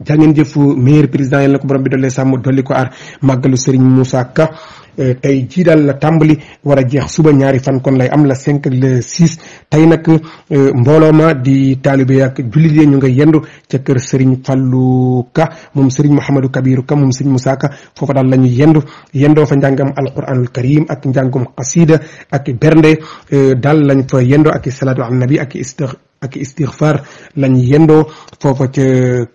jaa ngeen jëf meilleur président yal na ko borom bi dolli sàmm dolli ko aar màggalu Serigne Moussa Ka tey jii daal la tàmbali war a jeex suba ñaari fan kon lay am la 5 ak le 6 tey nag mbooloo ma di taalibe ak jullit yi ñu nga yendu ca kër Serigne Fallou Ka moom Serigne Mouhamadou Kabirou Ka moom Serigne Moussa Ka foofa daal la ñu yendoo fa njàngam alquranul karim ak njàngum xasida ak bernde daal lañ fa yendoo ak salaatu ala nabi ak istighfar lañ yendoo foofa ca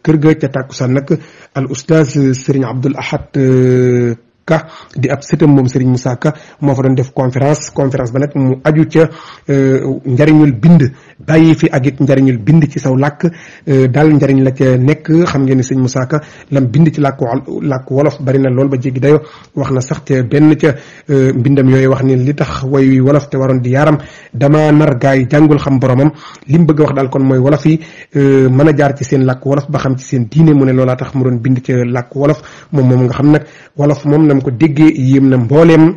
kër ga ca tàkkusaan nag al oustaz Serigne Abdoul Ahad Ka di ab sëtam moom Serigne Moussa Ka moo fa doon def conférence ba nag mu aju ca njariñul bind bàyyi fi ak it njariñul bind ci saw làkk daal njariñ la ca nekk xam ngeen ni Serigne Moussa Ka lam bind ci làkk wolof bari na lool ba jéggi dayo wax na sax ca benn ca mbindam yooyu wax ni li tax way wolof te waroon di yaaram dama nar gaa yi jàngul xam boromam li mu bëgg a wax daal kon mooy wolof yi mën a jaar ci seen làkk wolof ba xam ci seen diine mu ne loolaa tax mu doon bind ca làkk wolof moom nga xam nag wolof moom nam ko déggee yéem na mbooleem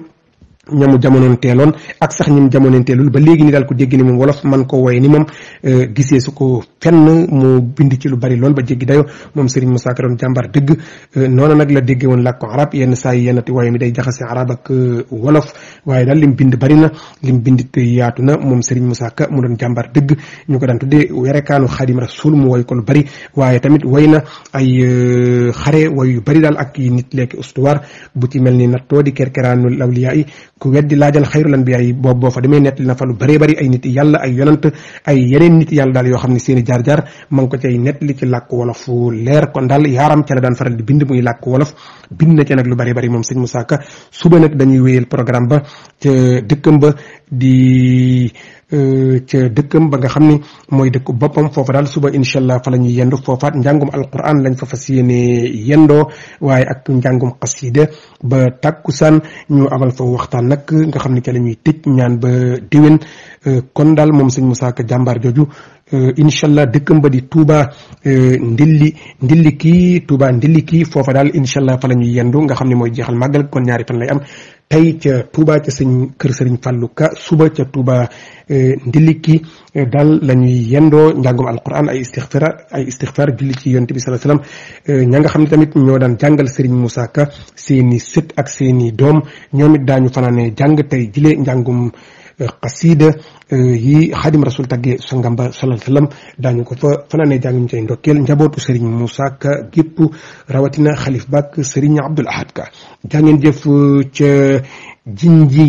ñamu jamonoon teeloon ak sax ñim jamonoon teelul ba léegi ni daal ko dégg ni moom wolof man ko woy ni moom gisee su ko fenn mu bind ci lu bari lool ba jéggi dayo moom Serigne Moussa Ka doon jàmbar dëgg noonu nag la déggee woon làkk ko arab yenn saa yi yennati waaye mi day jaxase arab ak wolof waaye daal lim bind bari na lim bind te yaatu na moom Serigne Moussa Ka mu doon jàmbar dëgg ñu ko daan tuddee werekaanu Xaadim Rasul mu woy ko lu bari waaye tamit woy na ay xare woy yu bari daal ak yi nit lekki ustuwaar bu ci mel ni nattoo di kerkeraanu lawliyaa yi ku weddi laajal xayrul anbiyaa yi boobu boo fa demee nettali na fa lu bëree bëri ay nit yàlla ay yonant ay yeneen nit yàlla daal yoo xam ne seeni jaar-jaar ma ngi ko cay nettali ci làkk wolof leer kon daal yaaram ca la daan faral di bind muy làkk wolof bind na ca nag lu bëree bëri moom sëñ Moussa Ka suba nag dañuy wéyal programme ba ca dëkkam ba di ca dëkkam ba nga xam ni mooy dëkk boppam foofa daal suba incha allah fa la ñuy yendu foofaat njàngum alquran lañ fa fas yéene yendoo waaye ak njàngum xasida ba tàkkusaan ñu amal fa waxtaan nag nga xam ni ca la ñuy tëj ñaan ba déwén kon daal moom sëñ Moussa Ka jàmbaar jooju incha allah dëkkam ba di Touba ndilli kii foofa daal incha allah fa la ñuy yendu nga xam ne mooy jeexal màggal kon ñaari fan lay am tey ca Touba ca kër Serigne Fallou Ka suba ca Touba ndiliki daal la ñuy yendoo njàngum alquran ay istixfar julli ci yonent bi sallallahu alayhi wasallam ña nga xam ne tamit ñoo daan jàngal Serigne Moussa Ka seeni sët ak seeni doom ñoom it daañu fanaane jàng tey jile njàngum xasida yi Xaadim Rasul tàggee sangam ba sallallahu alayhi wasallam daañu ko fa fanaane jàng ñu cay ndokkeel njabootu Serigne Moussa Ka gépp rawatina xalif bak Serigne Abdoul Ahad Ka jaa ngeen jëf ca jinji